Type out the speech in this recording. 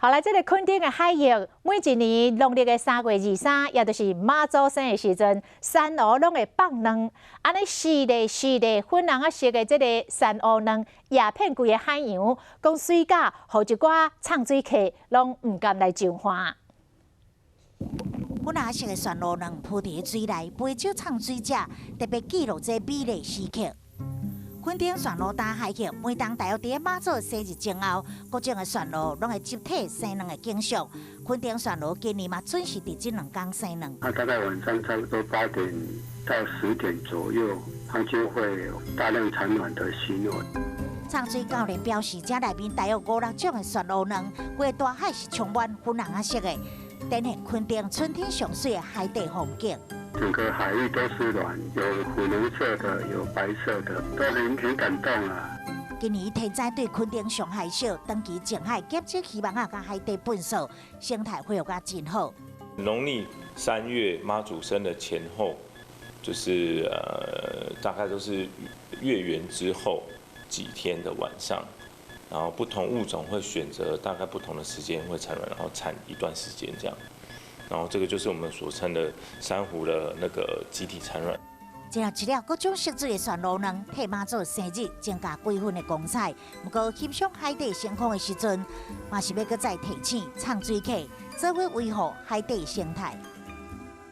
好來，這個墾丁的海域，每一年農曆的3月23，也就是媽祖生的時陣，珊瑚攏會放卵。按呢四個四個粉紅仔色的這個珊瑚卵，壓遍規个海洋，講媠甲，予一寡藏水客攏毋甘來上岸。粉紅色的珊瑚卵浮佇水內，袂少藏水者特別記錄這美麗時刻。墾丁漩螺礁海域，每當大約佇媽祖生日前後，各種的漩螺攏會集體生卵的景象。墾丁漩螺今年嘛準時佇這兩工生卵。它大概晚上差不多8點到10點左右，它就會有大量產卵的行為。藏水教練表示，這內面大約五六種的漩螺卵，規个大海是充滿粉紅仔色的，展現墾丁春天上媠的海底風景。整個海域都是卵，有粉紅色的，有白色的，都很感動啊。今年天災對墾丁傷害小，長期靜海減少漁網仔佮海底糞掃，生態恢復甲真好。農曆3月媽祖生的前後，就是大概都是月圓之後幾天的晚上，然後不同物種會選擇大概不同的時間會產卵，然後產一段時間這樣。然後這個就是我們所稱的珊瑚的那個集體產卵。這一粒各種色水的漩螺卵，替媽祖生日增加幾分的光彩。不過欣賞海底星空的時陣，嘛是欲閣再提醒藏水客，做伙維護海底生態。